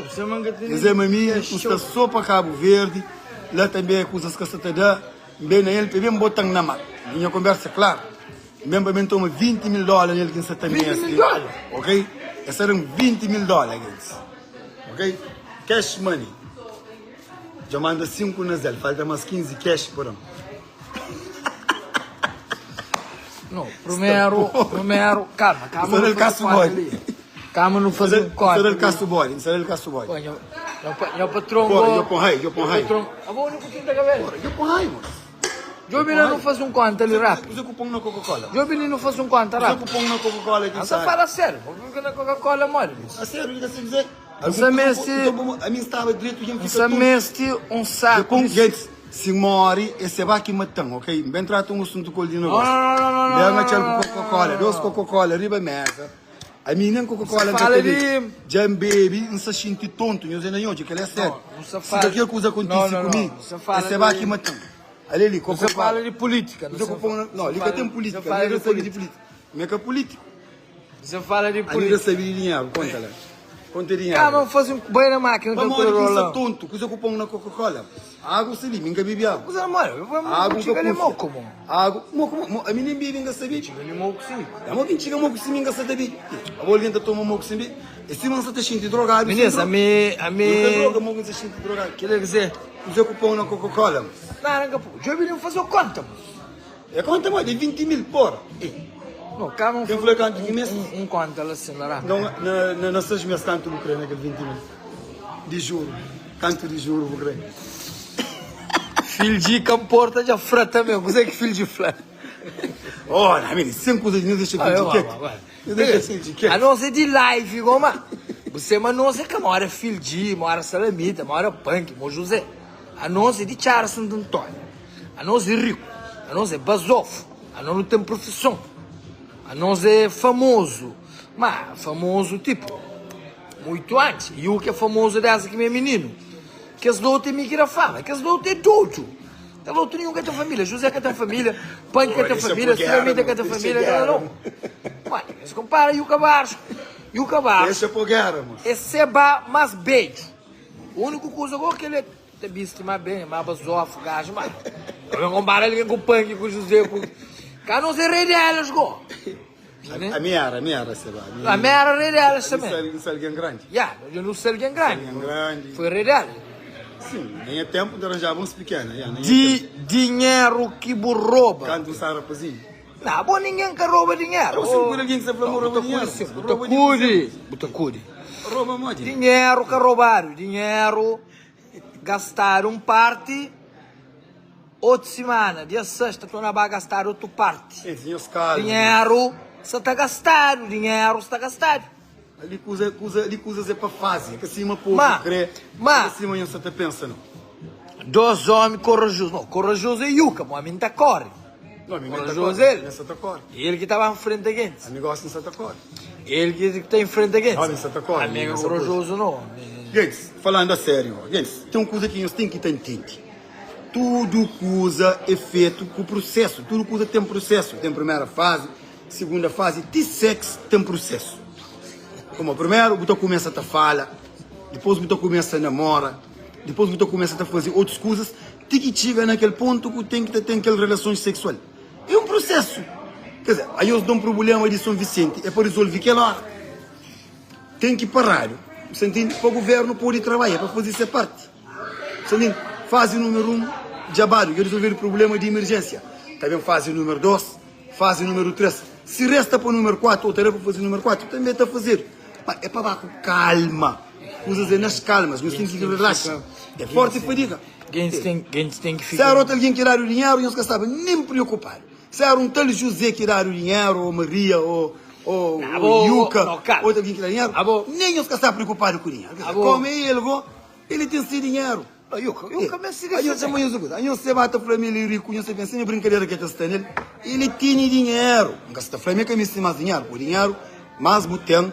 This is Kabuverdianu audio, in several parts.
Nhos é ma mi, N sta so pa Kabu Verdi, la tanbe kuzas ka sa ta da, N ben na el pa e ben bota-m na mar. Mi nha konbersa é klaru, N ben pa ben toma 20 mil dóla nel ki N sa ta meste, ok? E sa da-m 20 mil dóla, gentis, ok? Cash money. Dja manda 5 na Zelle, falta mas 15 cash pa da-m. No, primeru, primeru, kalma, kalma nu faze konta li. Kalma nu faze konta li. Nsa da-l kasu bodi, nsa da-l kasu bodi. Pô, nho, nho patron go. Pô, nho pon hai, nho pon hai. Patron, abo nu ku tinta kabelu. Pô, nho pon hai, moço. Djobe la nu faze un konta li rápidu. Kuze ku pon na Coca-Cola? Djobe li nu faze un konta rápidu. Kuze ku pon na Coca-Cola ki Nsa sabi? fala sério, bo na Coca-Cola modi? A sério, li ka sabi dizer. Nsa meste. Ami staba dretu dja N fika Nsa tontu. meste un saku di. Gentis, si N móre, é seba ki mata-m, ok? N ben trata un asuntu ku el di nogósiu. No, no, no, no, Ben no, atxa-l no, ku Coca-Cola, dos Coca-Cola riba méza. Ami nen Coca-Cola N ka Fala ta di. bebe. Dja N bebe, N sa xinti tontu. Nhos é na nhodja, kel-la é No, sériu. nu sa Si fala. kalker kuza No, kontise no, ku no, mi, nu sa é fala seba ki di. mata-m. Ale li, Nu sa Coca-Cola. fala di pulítika. Nu Kuza sa ku pon na. nu No, sa li ka fala ten nu sa pulítika. fala Mi di ka sabe di pulítika. pulítika. Mi é ka pulítiku. Você fala di Ami ka pulítika. sabe di dinheru, konta la. Konta dinheru. Kama N faze un bai na mákina Pamodi ki N sta kalkuladora. tontu? Kuza ku pon na Coca-Cola? Agu sta li, mi N ka bebe agu. Kuza modi? Agu Bu N ka txiga li kunfia. moku mo. Agu, moku mo, ami nen bebe N ka sa bebe. Txiga li moku si. É mo ki N txiga moku si mi N ka sa ta bebe. Abo algen ta toma moku sen bebe? É sima N sa ta xinti drogadu sen Minis, droga. ami, ami. N ka droga, moku N sa xinti drogadu. Kila ki ze. Kuza ku pon na Coca-Cola? Nada N ka pô. Djobe li N faze-u konta mo. É konta modi? É 20 mil, porra. No, kama Ten fla kantu ki mes? Un konta la sin la Não, na, na, na 6 mes kantu bu kre na kel 20 mil? Di juru. Kantu di juru bu kre? Fildji ka nporta dja fra tanbe. Kuzê ki Fildji fla? Oh, na mi, sen kuza di nhos dexa Fildji ketu. Nhos dexa Fildji ketu. Anos é di live goma. Você ma nos é ka mora Fildji, mora Salamita, mora Punk, mo José. Anos é di Txara Santu António. Anos é riku, anos é bazofu, anos nu ten profison, anos é famozu. Ma famozu tipu, muitu antis. I u ki é famozu désdi ki mi é mininu. Kes lotu é mi ki da fama, kes lotu é dodu. Kes lotu ninhun ka ten família. Juzé ka ten família, Panki ka ten família, Sulamita ka ten família. Kes lotu. Ma es konpara Yuka Barros. Yuka Barros é seba más bedju. Úniku kuza go ki el é. Ta bisti ma ben, ma bazofu gajo ma Ka ben konpara algen ku Panki, ku José, ku Ka nos é rei delas go Ami era, ami era seba Ami era rei delas Ami também N sa algen grandi Ya, dja nu sa algen grandi Algen grandi Foi rei delas Sim, na nha tempu N ta ranjaba uns pikena ya, na nha Di tempu dinheru ki bu roba Kantu N sta rapazinhu Na, bo ningen ka roba dinheru Bo sim, algen ki sa fla ma roba dinheru Bu ta kudi sim, bu ta kudi, bu ta kudi Roba modi? Dinheru ka robadu, dinheru Gastadu un parti, otu simana, dia 6 ta torna ba gastadu otu parti. Dinheru sa ta gastadu, dinheru sta gastadu. Ali kuza, kuza, ali kuzas é pa fazi, é ka sima povu kre, Ma, é ka sima nhos sa ta pensa no. Dos omi korajozu, no, korajozu é Yuka, ma omi nta kori. No, mi ta Korajozu kori, é el. mi sa ta kori. El ki ta ba nfrenta gentis. Ami gosi nsa ta kori. El ki ta infrenta gentis. Ami nsa ta kori. Ami é ka korajozu no. Gentis, falandu a sériu, gentis, ten un kuza ki nhos ten ki ta ntende. Tudu kuza é fetu ku prusesu. Tudu kuza ten prusesu. Ten primera fazi, segunda fazi, ti sex ten prusesu. Kuma, primeru bu ta kumesa ta fala, dipôs bu ta kumesa namora, dipôs bu ta kumesa ta faze otus kuzas, ti ki txiga na kel pontu ku ten ki ta ten kel relasons seksual. É un prusesu. Quer dizer, aí os dão problema de São Vicente, é para resolver aquela hora. Tem que parar, você entende? Para o governo poder trabalhar, para fazer essa parte. Você entende? Fase número 1, um, jabado, que resolver o problema de emergência. Também fase número 2, fase número 3. Se resta para o número 4, ou terá para fazer o número 4, também está a fazer. Mas é para baixo, calma. Coisas é nas calmas, mas tem que relaxar. É forte fadiga. Gentis ten, gentis ten ki Se fika. era otu algen ki dadu dinheru, nhos ka staba nen preokupadu. Se era un tal Juzé ki dadu dinheru, ô Maria, ô ô Nah, abo, Yuka, no, kal. otu algen ki dadu dinheru, Abo. nen nhos ka staba preokupadu ku dinheru. Abo. Kome el go, el ten se dinheru. No, Yuka, Yuka meste di Anhos se txoma nhos un kuza, anhos se ba ta fla ma el é riku, nhos ta pensa ma é brinkadera ki el ta sta nel. El tene dinheru. N ka sta fla ma el ka meste más dinheru, pabia dinheru Mas bu ten,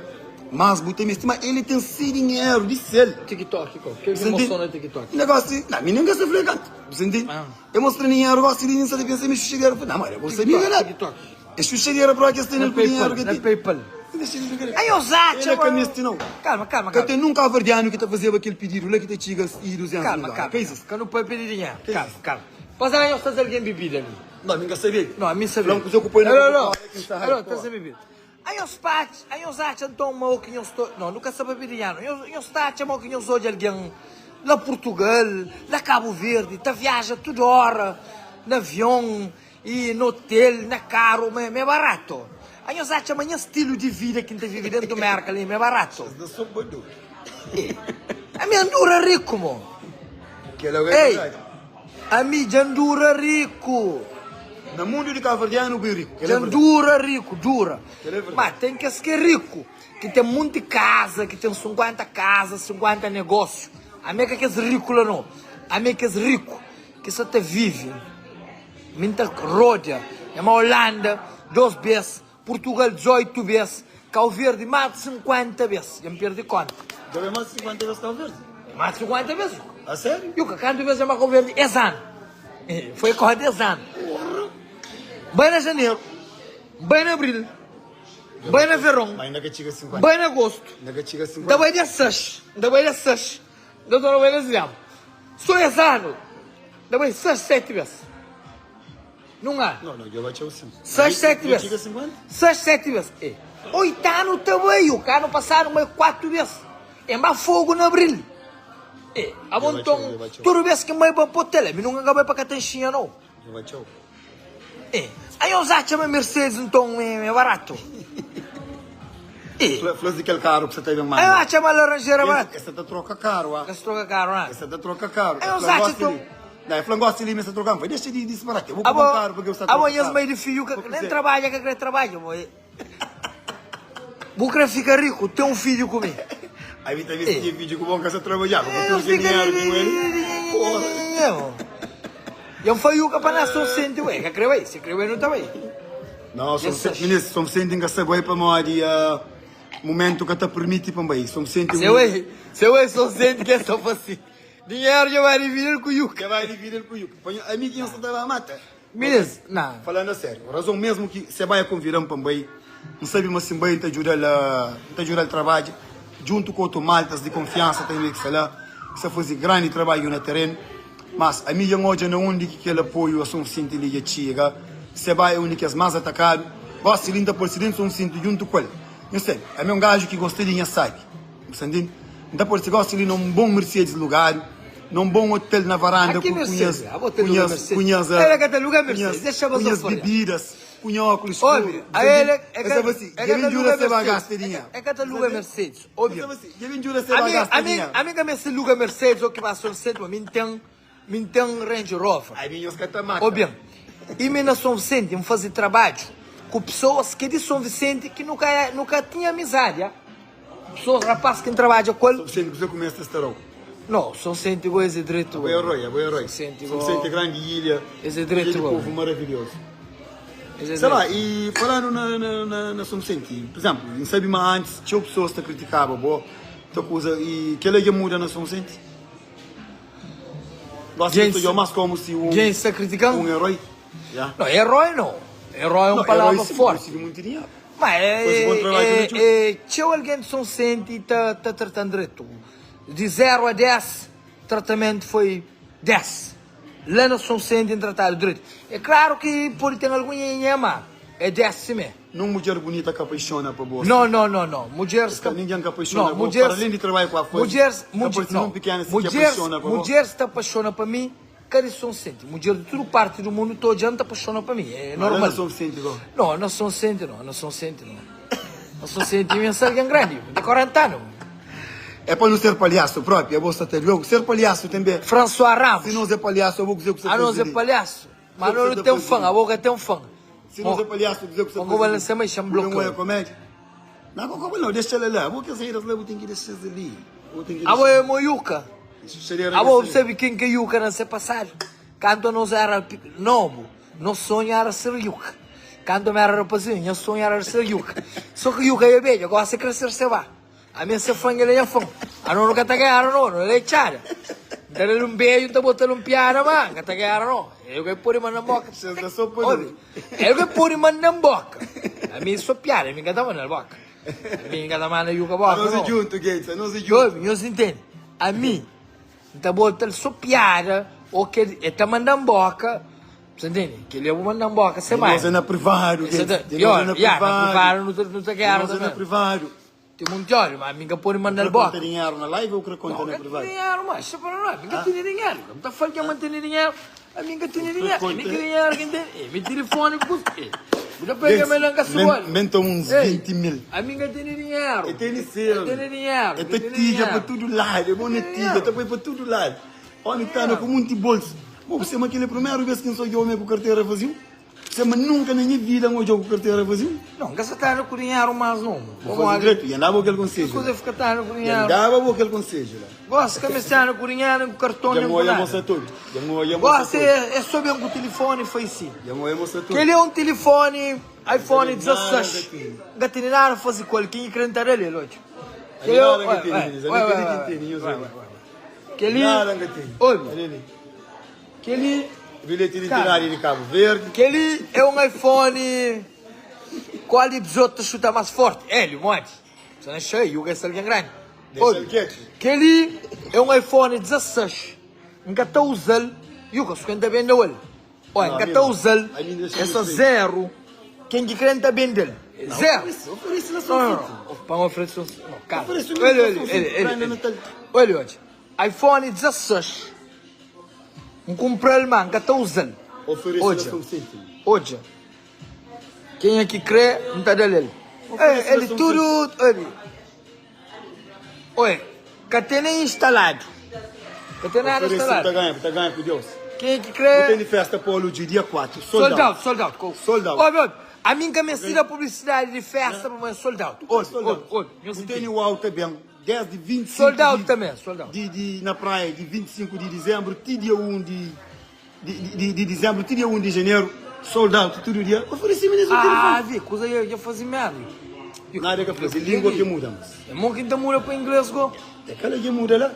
mas bu ta meste. Ma ele ten se dinheru di sel. TikTok ko? Ke ki mostra na TikTok? Negócio, não, mi nem gosta de falar canto. Você entende? Ah. Eu mostro dinheiro, gosto de ninguém sabe pensar, me xuxadeira. Não, mas eu vou saber, né? TikTok. É xuxadeira para que esse Na dinheiro PayPal, que na tem. PayPal. Dexa di brinkadeira. Anhos atxa El é ma. ka meste nau. Kalma, kalma, Ka kalma. ten nun kaverdianu ki ta fazeba kel pididu la ki ta txiga i 200 mil Kalma, dólar. kalma. Ka izisti. Ka nu papia di dinheru. Ka Kalma, izisti. kalma. Pasa anhos traze algen bibida li. Não, mi ka sabe. Não, mi sabe. Fla-m kuzê ku poi na Alô, alô. Coca-Cola ki N sta Alô, hype, traze porra. bibida. Anhos patxa, anhos atxa nton ma o ki nhos ta. Não, nu ka sta papia di dinheru. Nhos, nhos ta atxa ma o ki nhos odja algen la Purtugal, la Kabu Verdi, ta viaja tudu ora na avion i na otel, na karu, ma ma é barato. Anhos atxa ma nha stilu di vida ki N ta vive dentu Merka li ma é barato. Es da so pa dodu. Ami N dura riku, mo. Kel la é Ei! verdadi. Ami dja N dura riku. Na mundu di kabuverdianu bu é riku. Dja N dura riku, dura. Kel é verdadi. Ma ten kes ki é riku, ki ten munti kaza, ki ten 50 kaza, 50 negósiu. Ami é ka kes riku la no. Ami é kes riku ki sa ta vive. Mi N ta rodia. Nha ma Holanda, dos bes, Purtugal 18 bes, Kau Verdi más di 50 bes, dja N perdi konta. Dja bai más di 50 bes Kau Verdi? Más di 50 bes. A sériu? Yuka, kantu bes dja N bai Kau Verdi es anu? Foi konta es anu. Porra! Bai na janeru, bai na abril, bai na veron, Ma inda ka txiga 50. bai na agostu, Inda ka txiga N 50. ta bai dia 6, N ta bai dia 6, N ta torna bai na dizembru. So es anu, N ta bai 6, 7 bes. Nun anu. Não, não, dja bai txeu sim. 6, 7 Dja bes. txiga 50? 6, 7 bes. E. Oit anu ta bai, o ka anu pasadu N bai 4 bes. E N ba Fogo na abril. E. Abo Dja bai nton, txeu, dja bai txeu. tudu bes ki N bai pa hotel, ami nunka N ka bai pa Katanxinha nau. Dja bai txeu. E. Anhos atxa ma Mercedes nton é baratu? E. Fla, fla-s di kel karu ki sa ta ben manda. Anhos atxa ma Laranjera é baratu? Es sa ta troka karu, ah. Es troka karu, ah. Es sa ta troka karu. Anhos Fla, atxa gosta nton. li. Não, el fla, gosta li, mi sa troka. N fla, dexa di disparati. Bu Abo, ka karu porque bu sa abo troka nhas karu. mai di fidju ka Bu nem quiser. trabadja ka kre trabadja bo. Bu kre fika riku, ten un fidju ku mi. Aí mi ta vê se tinha fidju ku bo, N ka sa trabadjaba. Bu Eu tudu kel fika dinheru li, ku el. Porra. Dja N faiuka pa na São Vicente, ué, ka kre bai. Se kre bai, nu ta bai. Não, São Yes, Vicente, sir. ministro, São Vicente N ka sa bai pamodi momento ka ta permiti pa N bai. São Vicente Se oi, se oi São Vicente ke sa fasi. Dinheru dja bai divididu ku Yuka. Dja bai divididu ku Yuka. Pa nho, ami ki nho sa ta ba mata. Minis, na. Falando a sériu, razon mesmu ki se bai konvida-m pa N bai, N sabe ma si N bai N ta djuda-l, N ta djuda-l trabadja djuntu ku otu maltas di konfiansa tanbe ki sta la, ki sta faze grandi trabadju na terenu. Mas ami dja N odja na undi ki kel apoiu a Son Visenti li dja txiga. Se bai é un di kes más atakadu. Gosi li N ta parse dentu Son Visenti djuntu ku el. Nhu sabe, ami é un gaju ki gosta di nha sabi. Bu sta ntende? N ta parse gosi li na un bon Mercedes lugadu, na un bon otel na varanda Aki ku ku nhas Mercedes, abo ta ku luga nhas Mercedes. ku nhas Ela ka ta luga ku nhas Mercedes, dexa ku ba nhas sofria. bibidas, ku nha ókulos skuru. Obi, Bu sta a ela ntende? é El ka staba si, é dja ka ben ta djuda luga se ba Mercedes. gasta dinheru. É ka ta Bu sta luga ntende? Mercedes. El Obi, staba si, dja ben djuda se ba ami gasta ami dinheru. ami ka meste luga Mercedes ou ki ba São Vicente, ma mi N ten mi N ten Range Rover. Ai mi nhos ka ta mata. Obi, i mi na São Vicente N faze trabadju ku pesoas ki é di São Vicente ki nu ka nu ka tinha amizadi, ah. Pessoas, rapaz ki N trabadja ku el. São Vicente, kuzê ku meste starau? No, São Vicente go es é dretu. Abo é herói, abo é herói. São Vicente São go. Vicente é grandi ilha. Es é dretu Ilha de go. povo maravilhoso. Es é Sei lá, dretu. e falando na, na, na, na São Vicente, por exemplo, N sabe ma antes txeu pessoas ta kritikaba bo, ta kuza, e kela dja muda na São Vicente? Gosi Gente, ta odjau mas komu si un, Gente sta kritikando? un herói. Ya. No, herói no. Herói é un No, palavra herói sim, forte. konsigi munti dinheru. Ma Faze bon trabadju é, na txuba. é, txeu algen di Sonsente ta, ta trata-m dretu. Di 0 a 10, tratamentu foi 10. La na Sonsente N tratadu dretu. É klaru ki pode ten algun nhenhenhé, ma é 10 simé. Nun mudjer bunita ka apaixona pa bo. No, no, no, no. Mudjeris ka. Ningen ka apaixona No, pa bo. mudjeris. Para alén di trabadju ku a faze, Mudjeris, ka mudje, parse no. nun pikena si ki Mudjeris, apaixona pa bo. mudjeris ta apaixona pa mi. Ka di Sonsente, mudjer di tudu parti di mundu ta odja-m ta paxona pa mi, é Má la na normal. Sonsente gó? No, na Sonsente no, na Sonsente no. Na Sonsente mi N sta algen grandi, mi ten 40 anu. É pa nu ser palhasu propi, abo sta ta djogu. Ser palhasu tanbe. François Ramos. Si nos é palhasu, abo kuzê ku sta Anos faze é li? palhasu, ma Kuzê ku no sta nu ta ten faze fan, li? abo ka ten fan. Si nos é palhasu, kuzê ku sta Mo ku faze li? balansa mai xa-m Bu ben blokiau. oia komédia? Não, ka koba nau, dexa-l la. Abo kes haters la, bu ten ki dexa-s li. Bu ten ki Abo dexa. é moiuka. Abo bu sabe ken ki é Yuka na se pasadu? Kantu anos éra nobu, nos sonhu éra ser Yuka. Kantu mi éra rapazinhu, nha sonhu éra ser Yuka. So ki Yuka é bedja, gosi é kre ser seba. Ami é se fan, el é nha fan. Anos nu ka ta géra no, no el é txada. N ta da-l un beju, N ta bota-l un piada, ma N ka ta géra no. El ka pode manda-m boka. Obi, el ka pode manda-m boka. Ami é so piada, ami N ka ta manda-l boka. Mi N ka ta manda Yuka boka, Anos é no. djuntu, Gates, anos é djuntu. Obi, nhos intende? Ami, N ta bota-l so piada ô kel el ta manda-m boka, Você entende? Kel-li eu vou manda-m boka sem Di nos mais. é na privadu, Você Gates. ta, Di yo, nos é na ya, na privadu. privadu nu ta, nu ta Di gera nos é na também. privadu. Tem monti ódio, mas mi ka pode Bu manda-l kre konta boka. dinheru na live ou kre konta Não, na ka tene privadu? dinheru, mas xa para nós, mi ka Ah? tene dinheru. Ka ta fala que ma tene dinheru, a mi ka tene Bu kre dinheru. Mi konta? ki dinheru ki N tene, e mi tilifoni ku e. Bu ta pega Gates, ma el ka men, suoli. menta uns Ei, 20 mil. a mi ka tene dinheru. E tene Ka selo. tene dinheru, E ka ta tene tija pa dinheru. tudu ladu. É Ka bom na tene tija, ta dinheru. poi pa tudu ladu. Omi ta anda ku munti bolsu. Bo, bu sema kel é primeru bes ki N sa odja omi ku kartera vaziu? Sema nunka na nha vida N odja-u ku kartera vaziu? Não, N ka sa ta anda ku dinheru más não. Bu faze Pamodi dretu, N daba bo kel ki konsedju la. kuza fika ta anda ku N dinheru? daba bo kel konsedju la. Gosi ka meste anda ku dinheru, nen ku karton, Dja nen N ku odja nada. mosa tudu. Dja N odja mosa Gosi tudu. é é sô ben ku tilifoni fai si. Dja N odja mosa tudu. Kel-li é un tilifoni N iPhone sabe nada N ka 16. tene. N ka tene nada faze ku el. Ken ki kre N ta da-l el odja. Ami Kel-li é nada N ka ué, tene, ué, minis. Ami ué, kel-li ué, ki N tene, nhos ué, odja. ué, ué. Kel-li, Nada N ka tene. obi, Olha li. kel-li, Bilheti di kal. identidadi di Kabu Verdi. Kel-li é un iPhone. Kual di bzot ta xuta más forti? Hélio, modi? Sa na xei, Yuga é se algen grandi. Dexa-l Obi, ketu. kel-li é un iPhone 16. N ka ta uza-l. Yuga, su ke N ta bende-u el. Oi, N Não, ka ami ta não. uza-l. Ami dexa É mi só frenti. zero. Ken ki kre N ta bende-l. Não, Zero. oferece, oferece lá Não, São não, Vicente. não. Pa N oferece São Não, calma. Oferece o Olha, mesmo olha, São olha, Vicente, olha, praia na olha. Natal. Olha, olha. iPhone 16. N kunpra-l ma N ka ta uza-l. Oferece lá Odja, São Vicente. odja. Kenha ki kre, N ta da-l el. Oferece lá El São tudu, Vicente. obi. Oi, ka ten nen instaladu. Ka ten nada Oferece, instaladu. ta ganha, ta ganha ku Deus. Kenha ki Bu kre. ten di festa Polo di dia 4, sold Sold out. out, sold out. Sold out. Obi, obi. Ami N ka meste da publisidadi di festa pamodi é sold out. Obi, Sold obi, out. obi. Nhos Bu tene intende. o alta ben. Desdi 25 Sold out di, também, sold out. di, di, na praia di 25 di dizembru ti dia 1 di, di, di, di dizembru ti dia 1 di janeru, sold out tudu dia. Ofereci minis un Ah, telefoni. vi, kuza dja, dja fazi merda. Nada ka fazi, lingua ki muda mas. É mo ki N ta muda pa inglês go. É kala ki muda la.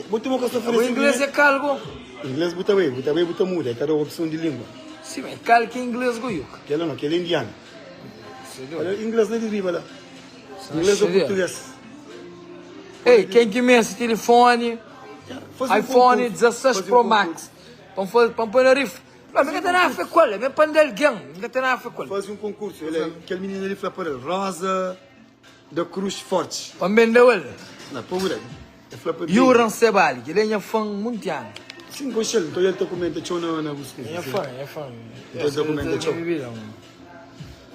Bu tuma ka sta Bo ofereci inglês é kal go? Inglês bu ta bai, bu ta bai bu ta muda, é ka da opson di lingua. Sim, é kal ki é inglês go, Yuka? Kela não, kela é indiano. Entendeu? Olha, inglês lá de riba lá. Inglês ou português? Ei, quem que meste telefone, Faz um iPhone concurso. 16 Faz um Pro concurso. Max. Vamos fazer, vamos pôr na rifa. Mas não tem nada a ver com ele, é para andar alguém, não tem nada a ver com ele. Faz um concurso. Ele, aquele menino ali falou para ele, Rosa da Cruz Forte. Para vender ele. Não, pobre. Ele falou para ele. Yuran Sebali, que ele é fã mundial. Sim, gostei. Então ele está comendo tchau na na busca. É fã, é fã. Então ele comenta, tchau.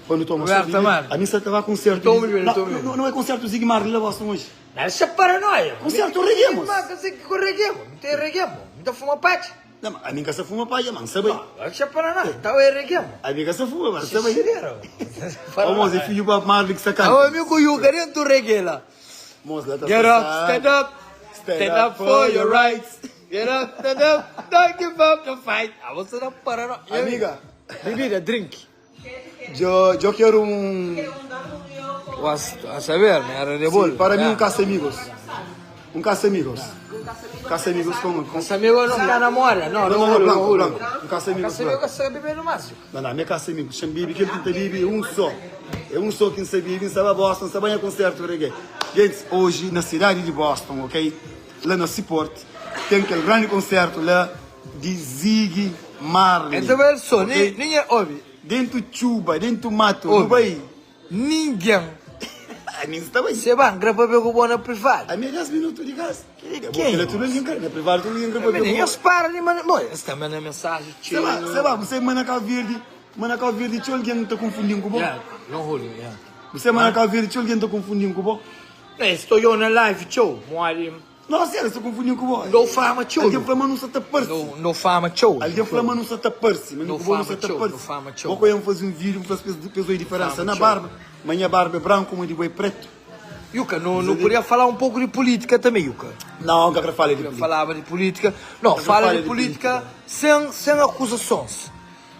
Quando toma Roberto Amaro. A mim só estava concerto. Tô me vendo, Não, tô me vendo. não, não é concerto Zig Marley lá Boston hoje. Isso é paranoia. Concerto reggae, Mas assim que reggae, não tem reggae, não tem fuma pate. Não, a mim casa fuma paia, mano, sabe? Isso é paranoia, então é reggae. A mim casa fuma, mano, sabe? Xixeira. Vamos, é filho do Marley que Ah, o sacana. amigo Yuga dentro do reggae lá. Moço, lá tá Get up, stand up, stand up for your rights. Get up, stand up, don't give up the fight. Ah, você não paranoia. Amiga. Bebida, drink. Eu, eu quero um. A saber, né? Era de bolo. Sim, para mim, um caça-amigos. Um caça-amigos. Caça-amigos com. com... Caça-amigo não tá na memória. Não, Não, não, não, não, branco, não. branco. Um caça-amigos Caça-amigo branco. sabe beber no máximo. Não, não, minha caça-amigos. Chama bibi, que ele tenta bibi, é um só. É um só que não sabe bibi, não sabe a Boston, não sabe a concerto reggae. Gente, hoje, na cidade de Boston, ok? Lá no Seaport, tem aquele grande concerto lá de Zig Marley. Então, é só, ok? nem, nem, ouve, Dentro chuva, dentro mato, Ouve. no Bahia. ninguém A mim está bem. se vai para beber com na privada. A minha 10 minutos de gás. Quem? Ele é tudo ninguém, né? Privado tudo ninguém para Menino, eles param ali, mano. Bom, eles também na mensagem, Sei lá, sei lá, você manda Cabo Verde, manda Cabo Verde, tinha alguém que está confundindo com o bom. Yeah, não rola, yeah. Você manda Cabo Verde, tinha alguém que está confundindo com o bom. Estou eu na live, tchau. Moari. Não, sério, estou confundindo com o bom. Não fama, tchau. Alguém fala, mas não está parece. Não, não fama, tchau. Alguém fala, mas não está parece. Mas Não não não fama, está tchau, parece. não fama, tchau. Vou eu fazer um vídeo, fazer pessoa diferença Fama, na tchau. barba. Minha barba é branca, uma de boi preto. Yuka, não, não podia falar um pouco de política também, Yuka. Não, que eu falo de Eu política. falava de política. Não, Eu fala falo de de política sem, sem acusações.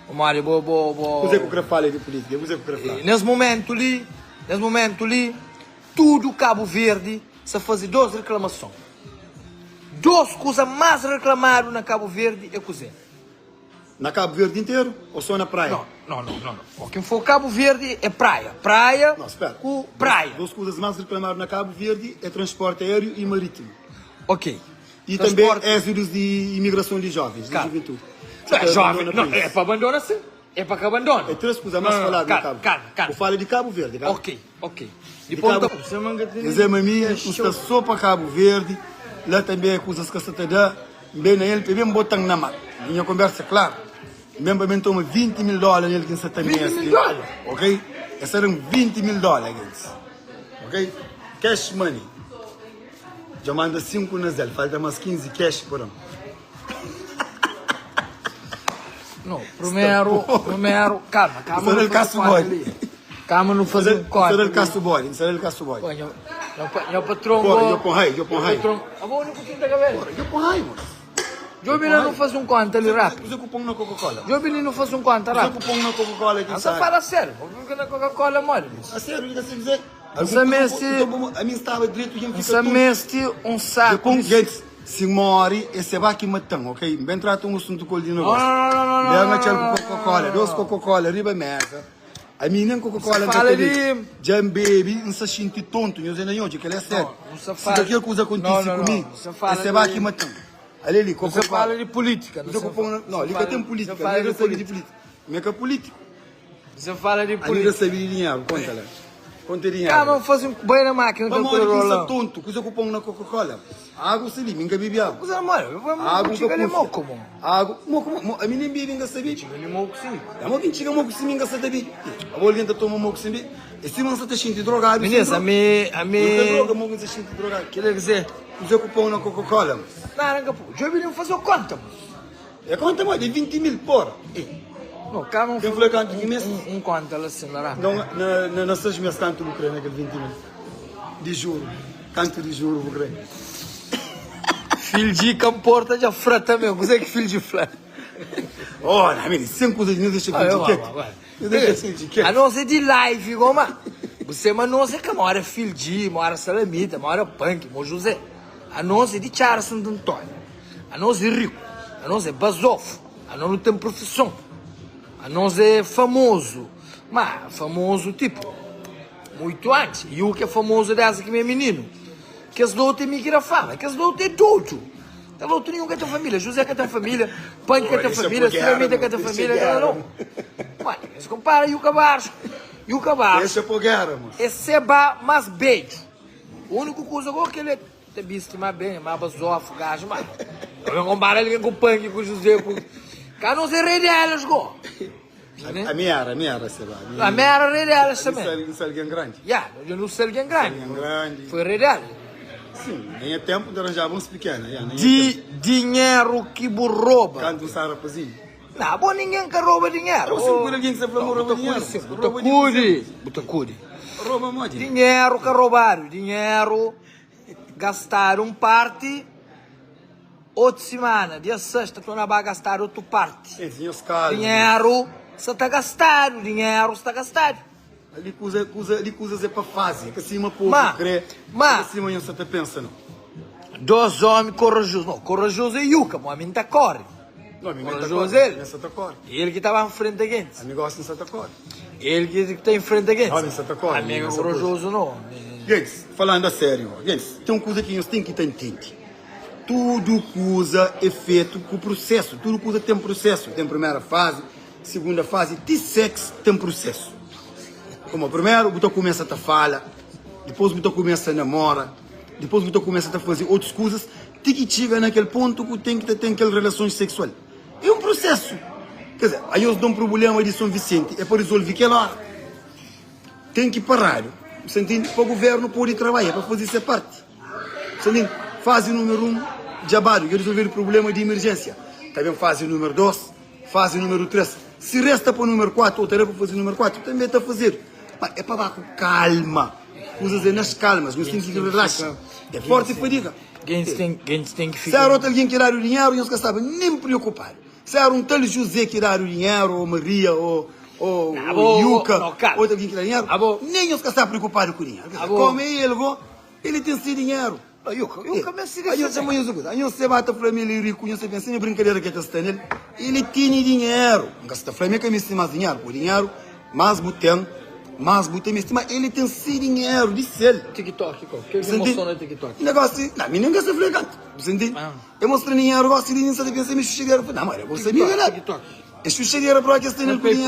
O Mário, boa, boa, boa. Você que eu falo de política, você que eu falo. Nesse momento ali, nesse momento ali, tudo Cabo Verde se faz duas reclamações. Duas coisas mais reclamadas na Cabo Verde é cozer. Na Cabo Verde interu ou só na praia? Não, não, não, não. O ki for Cabo Verde é praia. Praia Não, espera. ku praia. Dos kuzas más reklamadu na Cabo Verde é transporti aériu i marítimo. Ok. E tanbê Transporti. éxodus di imigrason di jovens, di Ka. juventude. Não, é Ta jovem. abandona Não, país. é pa abandona sim. É pa ka abandona. É três kuzas más Não, não, faladu na calma, Cabo. calma, calma. Bu fala di Cabo Verde, ka? Ok, ok. Di Depois Cabo- ta- Você manga tem- Zé Mamias, N sta só pa Cabo Verde, la tanbê kuzas ka sta ta da, N ben na el pa ben botan na mar. Nha konbersa é klaru, N ben pa ben toma 20 mil dóla nel ki N sta ta 20 meste. mil dóla? Ok? Es ta da-m 20 mil dóla, gentis. Ok? Cash money. Dja manda 5 na Zelle, falta más 15 cash pa da-m. Não, primeiro, primeiro, calma, calma. Será não el fazer caso corte bode. ali. Calma, não fazer um corte. Será el ali. caso bode, será el caso bode. Pô, nho- nho pa- nho patrão, Porra, go- eu põe raiva, eu põe nho raiva. patrão- Ah, bom, não consigo da cabeça. Eu põe raiva, moço. Jobi não faz um conta ali rápido. Usa cupom na Coca-Cola. Jobi não faz um conta Usa rápido. cupom na Coca-Cola aqui, Ah, Só sabe? fala sério, porque na Coca-Cola mole. A sério, liga se dizer. Você mestre- A mim estava direito e fica Você meste um saco. Depois, gente, se morre, esse vai que matan, ok? Bem trata um assunto com o negócio. Não, não, não, não, Bem não, aquele não, com Coca-Cola, dois Coca-Cola, riba mesa. A mim nem Coca-Cola Você fala de- Já bebe, não se sente tonto, não sei nem onde, que ele é sério. Não, você Se fala- qualquer coisa acontece Não, não, não, comigo, você fala esse vai de- que matan. Ali, ali, Você Coca-Cola. fala de política. Não, Você não, não, ali que tem política, Você fala ali de que sabe de política. política. Mas que é político. Você fala de Ali que política. sabe de dinheiro, conta lá. Conta dinheiro. Calma, faz um banho na máquina Vamos que olha eu que isso é rolão. tonto, coisa que põe na Coca-Cola. Água se li, nunca bebi água. Você não mora, eu vou Água chega ali nunca moco, mano. Água, moco, mo, a mim nem bebe, nunca sabe. Chega ali moco, sim. A mo quem chega moco se nunca sabe. A bola alguém toma moco se bi. E se não se tá sentindo drogado. Menina, a mim, a Nunca droga, mim, moco se sente drogado. quer dizer, Coisa que põe na Coca-Cola. naranga, pô, eu vim fazer conta, mano. É quanto mais? De 20 mil, porra. Não, calma, Quem falou quanto que mês? um conta lá assim, lá. Não, na, na, na seis meses canto vou crer naquele 20 mil. De juro. Canto de juro vou crer. Filho de camporta de frata mesmo, você que filho de flá. Olha, menino, sem coisas não deixa Ah, de eu, quê? vai, vai. Não deixa de quê? A não ser de live, goma. Você, mas não sei que mora filho de, mora salamita, mora punk, mo José. A não ser de Chara Santo Antônio. A não ser rico. A não ser basofo. A não tem profissão. A não ser famoso. Mas famoso tipo, muito antes. E o que é famoso dessa que meu menino. Que as outras me queira fama, que as outras é doido. Tá outro nenhum que tem família, José que tem família, Punk que tem Deixa família, por guerra, Salamita que tem deixa família, guerra, não. Mano, se compara e o Cabarcho. E o Cabarcho Deixa por guerra, moço. é seba mais beijo. O único coisa agora que ele é tem bicho mais bem, mais basofo, gajo, mano. Eu não comparo ele com o Punk, com o José, com... Cá não sei rei delas, go. A minha era, a minha era, sei lá. A minha era rei delas também. Não sei alguém grande. Yeah, eu não sei alguém grande. Alguém grande. Foi rei delas. Sim, nem é tempo de arranjar uns pequenos. Yeah, nem é De tempo. dinheiro que bu rouba. Canto um sarapazinho. Não, bom, ninguém que rouba dinheiro. Eu sempre alguém que se falou, rouba dinheiro. Rouba Butacuri, butacuri. Rouba mode. Dinheiro que roubaram, dinheiro gastaram parte, outra semana, dia sexta, estou na barra gastar outra parte. Sim, os caras. Dinheiro, você está gastando, dinheiro está gastado. Ali coisa, coisa, ali coisas é para fazer, que acima povo Ma, crê, ma. que acima não se te pensa não. Dois homens corajosos, não, corajoso é Yuca, o homem tá corre. Não, a mim Corajoso é ele. Santa corre. Ele que estava em frente a gente. A mim gosta de Santa corre. Ele que está em frente a gente. Homem Santa corre, Amigo essa corajoso não. Gente, falando a sério, gente, tem uma coisa que nós tem que ter entende. Tudo coisa é feito com processo, tudo coisa tem processo. Tem primeira fase, segunda fase, de sexo tem processo. Como primeiro, você começa a fala, depois você começa a namora, depois você começa a fazer outras coisas, tem que chegar naquele ponto que tem que ter aquelas relações sexuais. É um processo. Quer dizer, aí eles dão um problema de São Vicente, é para resolver aquela hora. Tem que parar. Você entende? Para o governo poder trabalhar, para fazer essa parte. Você entende? Fase número 1, um, jabado, que é resolver o problema de emergência. Também fase número 2, fase número 3. Se resta para o número 4, ou terá para fazer o número 4, também está a fazer. Mas é para dar com calma. Coisas é nas calmas, mas tem que relaxar. É forte e fadiga. Quem tem, quem tem que Se ficar. era outro alguém que dar o dinheiro, não se estava nem preocupado. Se era um tal José que dar o dinheiro, ou Maria, ou, ou, Ah, ou bom, Yuca, não, cara. outro alguém que dá dinheiro, Ah, bom. nem eles estavam preocupados com o dinheiro. Quer dizer, Ah, bom. Como é ele, go, ele tem seu dinheiro. Eu ka, eu ka meste Anhos desse. chama nhos kuza. Anhos se ba ta fla ma el é riku, nhos ta pensa ma é brinkadera ke ta sta nel. El tene dinheru. N ka sta fla ma el ka meste más dinheru, pô dinheru más bu ten, más bu ta meste. Ma el ten se dinheru di sel. TikTok, ko? Ke ki mostrou na TikTok? Negócio, não, mi nem ka sta fla kantu. Bu senti? Ah. El mostra dinheru, gosi di mi, N sa ta pensa ma é xuxadera. Fla, não, ma el é bo sabia, TikTok, verdadi? TikTok. É xuxadera pra ke sta nel ku dinheru.